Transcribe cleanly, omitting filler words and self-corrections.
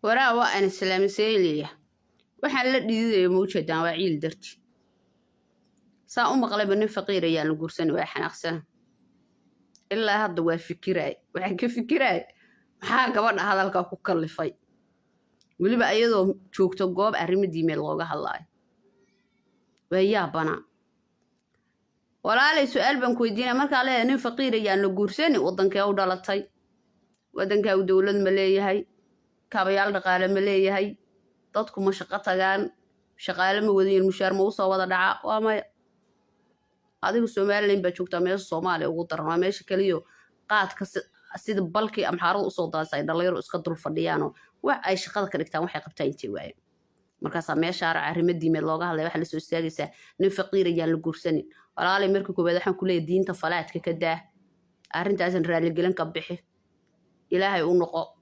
Waraa, waa aan islaamiseylaya. Waxaan la dhiidaya ma ujeedaan? Waa ciil darti. Saan u maqlayba nin faqiir ayaan la guursan, waa xanaaqsana. Ilaa hadda waa fikiraay, waxaan ka fikiraay maxaa gabadha hadalka ku kallifay, weliba iyadoo joogto goob arrimo diimeed looga hadlaayo. Waa yaabanaa. Walaalay, su-aal baan ku weydiinaya. Markaa leeyahay nin faqiir ayaan la guursani, wadankee u dhalatay? Wadankaa u dowlad ma leeyahay? Kaabayaal dhaqaale ma leeyahay? Dadku ma shaqo tagaan? Shaqaale ma wadayin? Mushaar ma usoo wada dhaca? Waa maya. Adigu Somaliland baa joogtaa, meesha Soomaaliya ugu daran. Waa meesha keliyo qaadka sida balkii Amxaarada usoo daasa ay dhalinyaro iska dul fadhiyaanoo wax ay shaqada ka dhigtaan, waxay qabtaan intay waayeen. Markaasaa meesha arrimo diimeed looga hadlaya waxaa lasoo istaagaysaa nin faqiir ayaan la guursanin. Walaalay, marka koowaad waxaan ku leeyahay, diinta falaadka ka daa. Arrintaasan raaligelin ka bixi, Ilaahay u noqo.